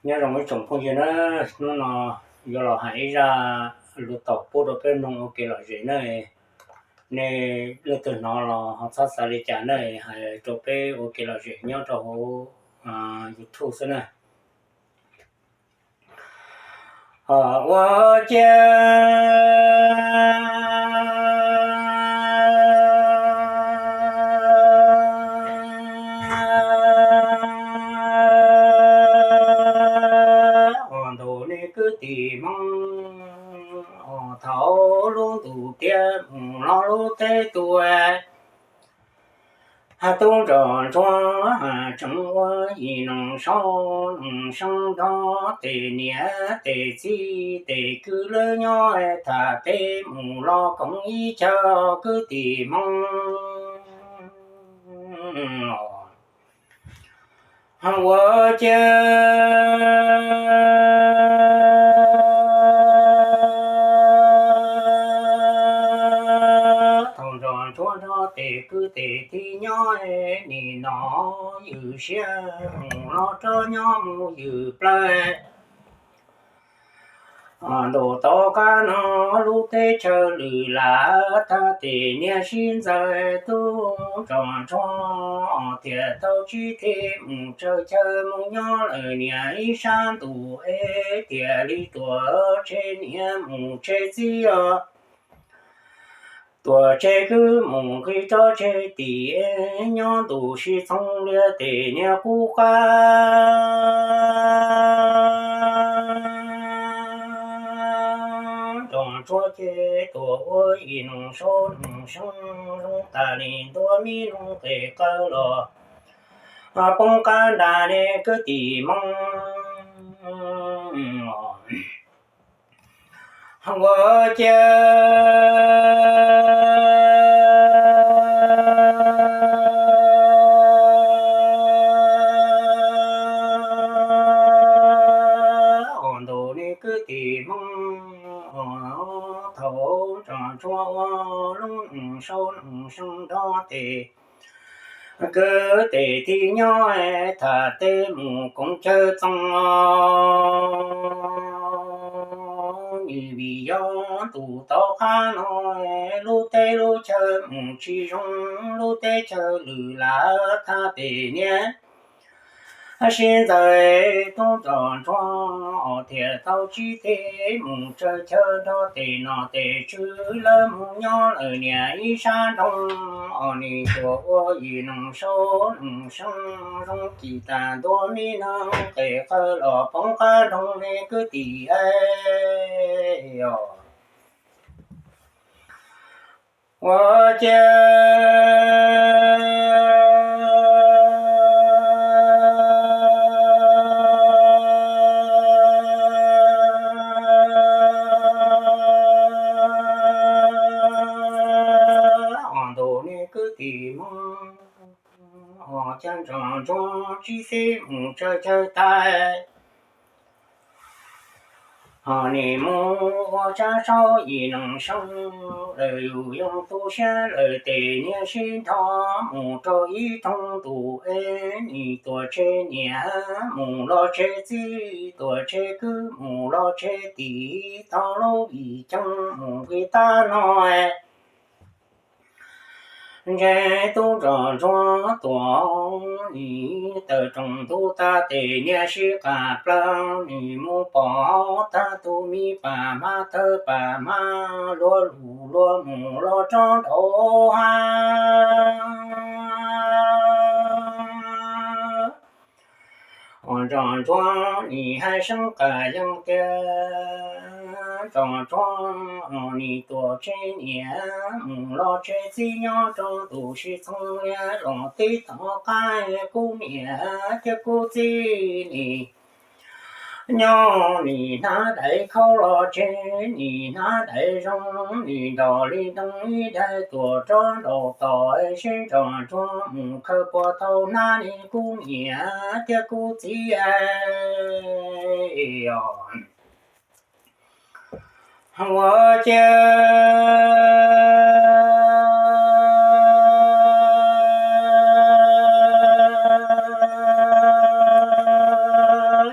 Nyob zoo ib tsoom phooj ywg na, hnub no yuav los hais ib zaj lus taum pub rau peb mloog ua kev lom zem na. Nej leej twg hnov los ho txhob xav li cas na, hais rau peb ua kev lom zem nyob rau hauv YouTube xwb na. Ua ciav ua ntu nej kwv tij Hmoob, thaum lub ntuj tiav mus los lub teb tuaj, tub nroj ntsuag tseem ua yim noog saub noog seev nrog tej niam tej txiv tej kwv lawv nyob tham teb mus los koom ib chaw kwv tij Hmoob. Ua ciav thaum nroj ntsuag nrog tej kwv tej tij nyob nim no ywj siab mus los rov nyob mus ywj plawg. Ntuj tom qab no lub teb chaws lwj lam tag, tej niam sib ntxawm tub nroj ntsuag thiaj tau tsib teg mus tsaws chaw mus nyob lawm niam ib sab ntuj es thiaj li tuam tseg niam mus tseg txiv os, tuam tseg kwv mus nqis rov tseg tim es nyob ntuj sib txoov liab tej niam qub qab. Nroj ntsuag ces tuaj ua ib noog saub noog seev zoo tas li ntua me noog qes qawg los poob qab nrag nej kwv tij Hmoob. Ua ciav ua ntu nej kwv tij Hmoob, thaum nroj ntsuag ua lub noog saub noog seev nrog tej kwv tej tij nyob tham teb mus koom chaw txoov os. Vim yog ntuj tom qab no lub teb lub chaw mus tsis zoo, lub teb chaws lwj lam tag, tej niam sib ntxawm tub nroj ntsuag thiaj tau tsib teg mus tsaws chaw nrog tej nom tej tswv lawv mus nyob lawm niam ib sab nroog os. Nim tuaj ua ib noog saub noog seev zoo kis tas ntua me noog qes qawg los poob qab nroog nej kwv tij os. Ua ciav ua ntu nej kwv tij Hmoob, ua ciav nroj ntsuag tsib teg mus tsaws chaw tas ho nim mus ua tsab saub ib noog seev, lawv yus yoo tu siab lawm tej niam sib nrog mus rau ib rooj ntuj es nim tuam tseg niam mus los tseg txiv, tuam tseg kwv mus los tseg tij, tau lub vij ceeb mus nqis tag no. Ntshe tub nroj ntsuag tuaj nim tawm rooj ntuj tag, tej niam sib qab plaws nim mus pom tag, tus me pam hmab tawg pam hmab luag lug luag mus los rov nraum hav. Ua nroj ntsuag nim hais seev qas yees tias, nroj ntsuag nim tuam tseg niam mus los tseg txiv nyob rau ntuj sib txoov liab los tib tom qab, kuv niam thiab kuv txiv nim nyob nim hnab dais khaub los tseg nim hnab dais zoo, nim nrog li nroo ib daim tuam rov nraum tod, sib nroj ntsuag mus khaws puas tau hnab li kuv niam thiab kuv txiv os. Ua ciav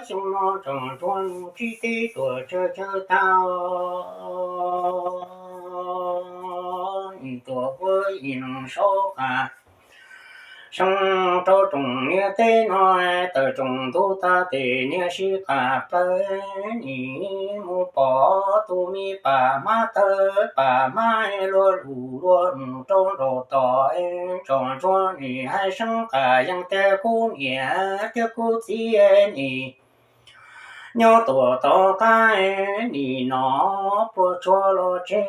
xyoo no tsoom ntsuag nws tsis teb tuam tsawg tsawg tag, nws tuam ua ib leeg saub qas seeb rau tsoom niam teb no, tawm tsoom ntug tag tes niam sib qas plaws, nim mus pom tus me pas hmab tawg pas hmab luag lus luag mus rau nraum tod, tsoom ntsuag nim hais seeb qas yees tias kuv niam thiab kuv txiv nim nyob tuam tom qab, nim no pluag tsuag los tseg,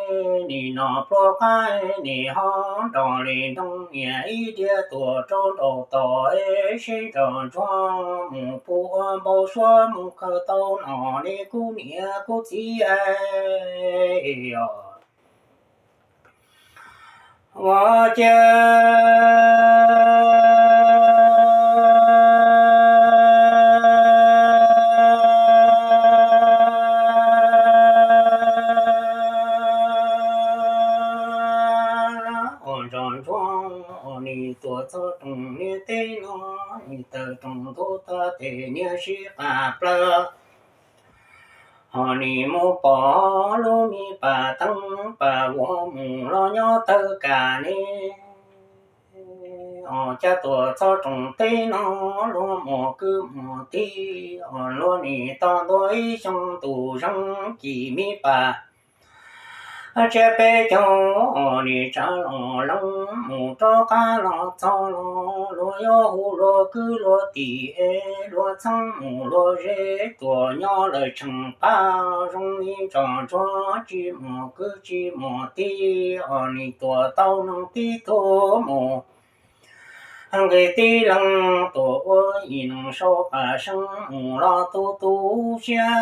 nim no pluag qab, nim ho nrog li ntoo niam ib diav tuam rau nraum tod, seb tsoom ntsuag mus puas ua npau suav mus khaws tau no li kuv niam kuv txiv os. Ua cas ua tsoom ntsuag ua nim tuam txog tsoom niam teb no, nim tawm tsoom ntug tag tes niam sib qas plaws, ho nim mus pom lub me pas teeb pas vuas mus los nyob tawg kam ne. Ua cas tuam txog tsoom teb no luag muaj kwv muaj tij, luag nim tau ntua ib xyoo tus zoo cim me pas tsiab peb caug, nim tsav los lees mus rov qab los txog los luag yuav hu luag kwv luag tij, luag txheeb mus luag ze tuam nyob lawm tseem pab zoo li tsoom ntsuag tsis muaj kwv tsis muaj tij, nim tuam tau neeg tib tug mus nqis tib leeg, tuam ua ib leeg saub qas seeb mus los tu tu siab.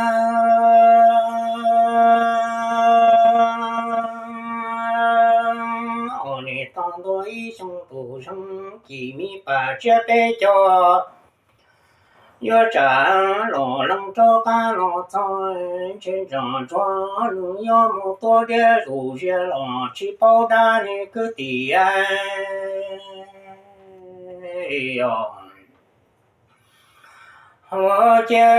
Nim tau ntua ib xyoo tus zoo cim me pas tsiab peb caug, yuav tsav los lees rov qab los txog, ntshe tsoom ntsuag nws yuav mus tua diab zus zias los tsis paub dab li kwv tij. Ua cas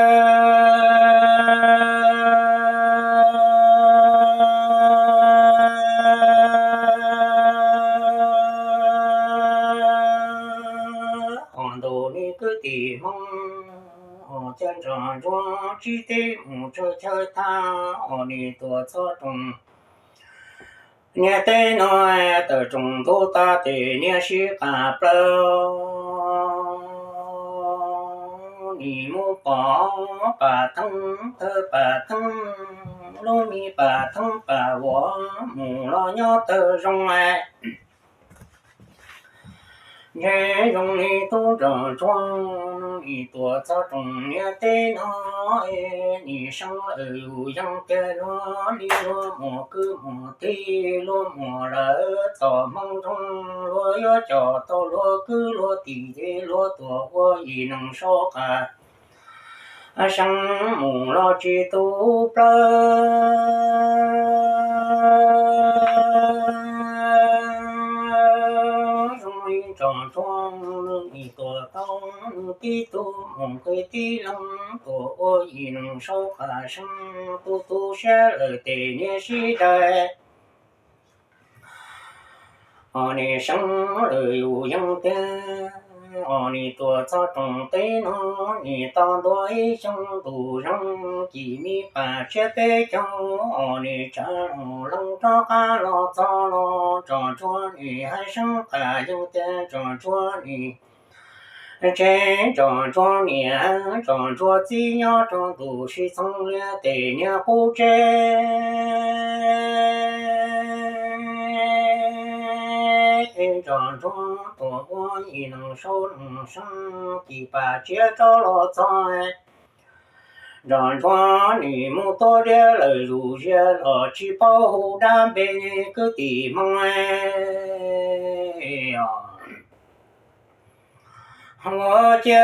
ua ntu li kwv tij Hmoob, ua cas tsoom ntsuag tsis teb mus tsawg chaw tag, ua nim tuam txog tsoom niam teb no, tawm tsoom ntug tag tes niam sib qas plaws, nim mus pom pas teeb tawg pas teeb, lub me pas teeb pas vuas mus los nyob tawg zoo. Ntshe zoo li tub tsoom ntsuag nim tuam txog tsoom niam teb no, nim seev lawm yus yees tias luag li luag muaj kwv muaj tij, luag muaj lawm txoj hmoo zoo, luag yuav coj tau luag kwv luag tij ces luag tuam ua ib leeg saub qas seev mus los tsis tu plaws. Zoo li tsoom ntsuag nws nim tuam tau nws tib tug mus nqis tib leeg, tuam ua ib leeg saub qas seev tu tu siab lawm tes niam sib daws. Os nim seev lawm yus yees tiag, os nim tuam txog tsoom teb no, nim tau ntua ib xyoo tus zoo cim me pas tsiab peb caug, os nim tsav los lees rov qab los txog los tsoom ntsuag nim hais seev qas yees tiag, tsoom ntsuag nim ntshe tsoom ntsuag niam tsoom ntsuag txiv nyob rau ntu sib txoov liab tes niam qub tsev. Tsoom ntsuag tuam ua ib leeg saub leeg seev cim pas tsiab rov los txog, tsoom ntsuag nim mus tua diab lawm zus zias los tsis paub hu dab npe kwv tij Hmoob. Ua cas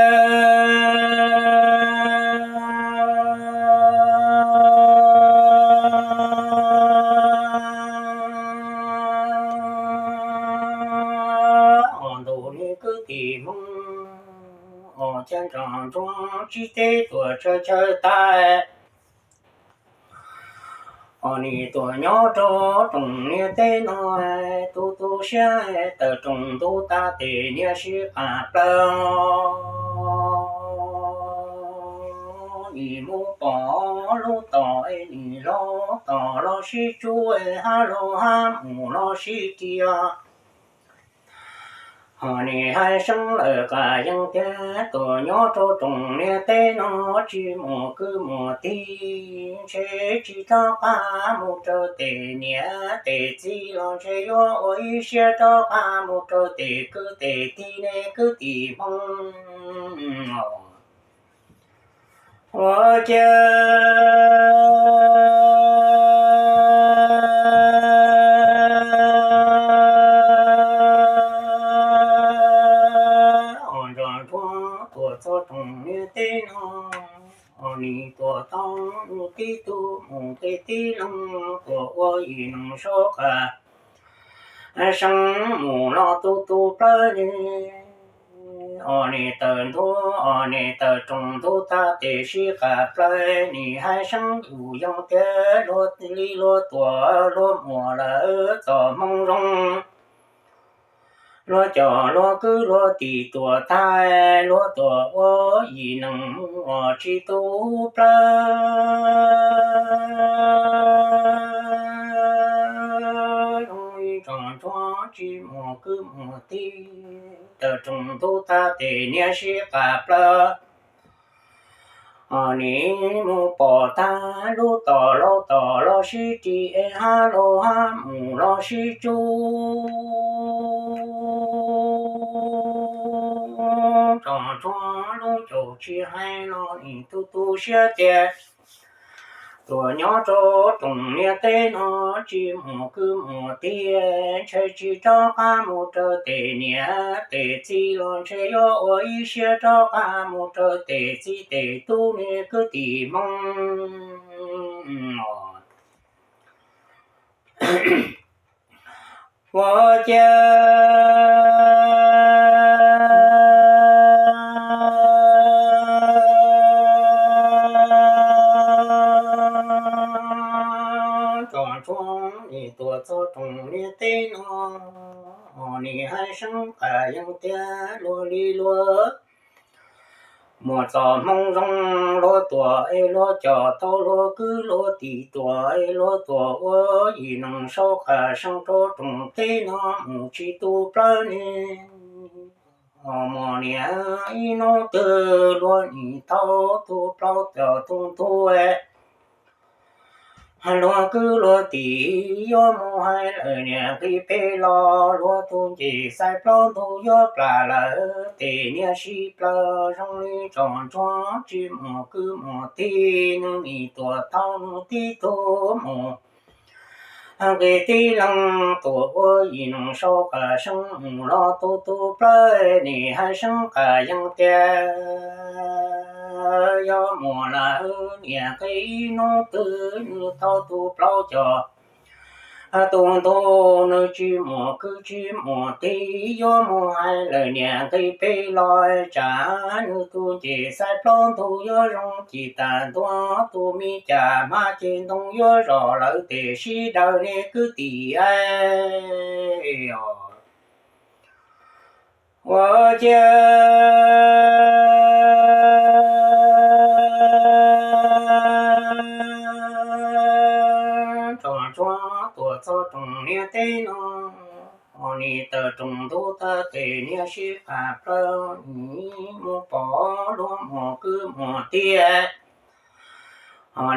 ua ntu li kwv tij Hmoob, ua cas tsoom ntsuag tsib teb tuam tsawg chaw tag. Os nim tuam nyob rau tsoom niam teb no, tu tu siab tawm tsoom ntug tag tes niam sib qas plaws. Nim mus pom lub tom es nim los tom los sib tsub es hab los hab mus los sib ris. Ho nim hais seeb lawm qas yees tias tuam nyob rau tsoom niam teb no tsis muaj kwv muaj tij, ntshe tsis rov qab mus raws tes niam tes txiv los ntshe yuav ua ib siab rov qab mus raws tes kwv tes tij ne kwv tij Hmoob. Ua cas os ntsuag ntsuag tuam txog tsoom niam teb no, os nim tuam tau mus tib tug mus tes tib leeg tuam ua ib neeg sab qas seeb mus los tu tu plawg ne. Os nim tawm ntug, os nim tawm tsoom ntug tag tes sib qas plaws, nim hais seeb yus yees tias luag li luag tuam luag muam lawv txom hmoo zoo. Luag cov luag kwv luag tij tuam tag, luag tuam ua ib neeg mus tsis tu plawg. Zoo li tsoom ntsuag tsis muaj kwv muaj tij, tawm tsoom ntug tag tes niam sib qas plaws. Os nim mus pom tag lub tom los tom los sib ris es hab los hab mus los sib tsub. Tsoom ntsuag lub caum tsis hais los nim tu tu siab tias tuam nyob rau tsoom niam teb no tsis muaj kwv muaj tij, ntshe tsis rov qab mus raws tes niam tes txiv los ntshe yuav ua ib siab rov qab mus raws tes txiv tes tub ne kwv tij Hmoob. Ua cas tsoom ntsuag nim tuam txog tsoom niam teb no, nim hais seeb qas yees tias luag li luag muam txom hmoo zoo, luag tuam es luag cov tau luag kwv luag tij tuam es luag tuam ua ib neeg sab qas seeb rau tsoom teb no mus tsis tu plawg ne. Muaj niam ib hnub twg luag nim tau tus plaub cov tus ntug, luag kwv luag tij yuav mus hais lawm niam nqis pem los luag tus ncej xais plaub ntug yuav plam lawm tes niam sib plaws. Zoo li tsoom ntsuag tsis muaj kwv muaj tij, nws nim tuam tau nws tib tug mus nqis tib leeg tuam ua ib neeg sab qas seeb mus los tu tu plawg, nim hais seeb qas yees tias yog muaj lawm niam nqis ib hnub twg nws tau tus plaub cov tus ntug, nws tsis muaj kwv tsis muaj tij yuav mus hais lawm niam nqis pem los tsam nws tus ncej xais plaub ntug yuav zoo ci tas ntua, tus me cas hmab ces ntoo yuav zom lawm tes sib daws ne kwv tij. Ua cas tsoom ntsuag tuam txog tsoom niam teb no, nim tawm tsoom ntug tag tes niam sib qas plaws, nim mus pom luag muaj kwv muaj tij,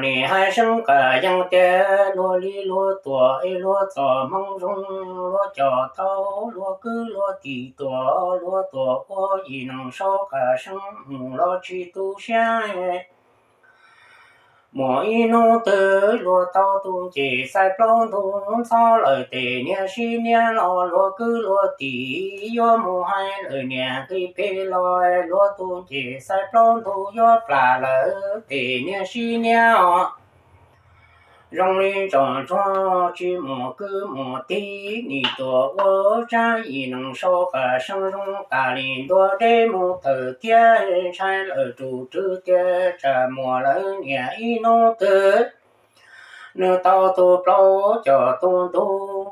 nim hais seeb qas yees tias luag li luag tuam es luag txom hmoo zoo, luag cov tau luag kwv luag tij tuam, luag tuam ua ib neeg sab qas seeb mus los tsis tu siab. Muaj ib hnub twg luag tau tus ncej xais plaub ntug ntxhov lawm tes niam sib niab los luag kwv luag tij yuav mus hais lawm niam nqis pem los luag tus ncej xais plaub ntug yuav plam lawm tes niam sib niab os. Zoo li ntsos ntsuag tsis muaj kwv muaj tij, nim tuaj ua tsab ib leeg sau qab seeb zoo tas li ntua deb mus tawm thiab, ntshai lawm tus tswv tias tsam muaj lawv niam ib hnub twg nws tau tus plaub coj tus ntug.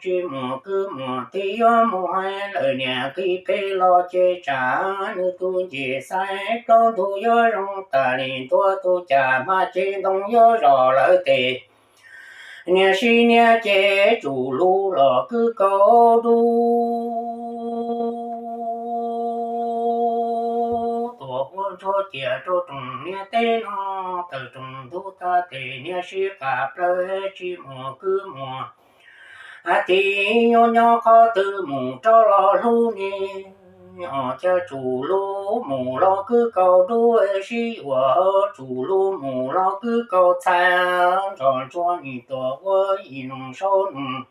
Tsis muaj kwv muaj tij yuav mus hais lawv niam qis pem los ces tsam nws tus ncej xaiv plaub ntug yuav zoo tas li ntua, tus cas hma ces ntoo yuav zom lawv tes. Niam sib niam ces tsum lub los kwv kaus dub. Tuaj ua ntsuag cia rau rooj niam teb no, tawm rooj ntug tas tes niam sib qab plaws, tsis muaj kwv muaj tij yuav nyob qhov twg mus rov los hlub ne. Os, cas tsum lub mus los kwv kaus dub, sib yuav tsum lub mus los kwv kaus txhais, ntsos ntsuag nim tuaj ua ib leeg sau neeg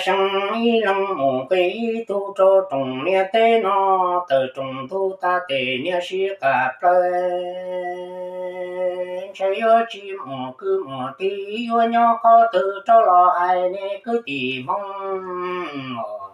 seeb ib leeg mus qis ib tug rau rooj niam teb no, tawm rooj ntug tas tes niam sib qab plaws, ntshe yuav tsis muaj kwv muaj tij yuav nyob qhov twg rov los hais ne kwv tij Hmoob.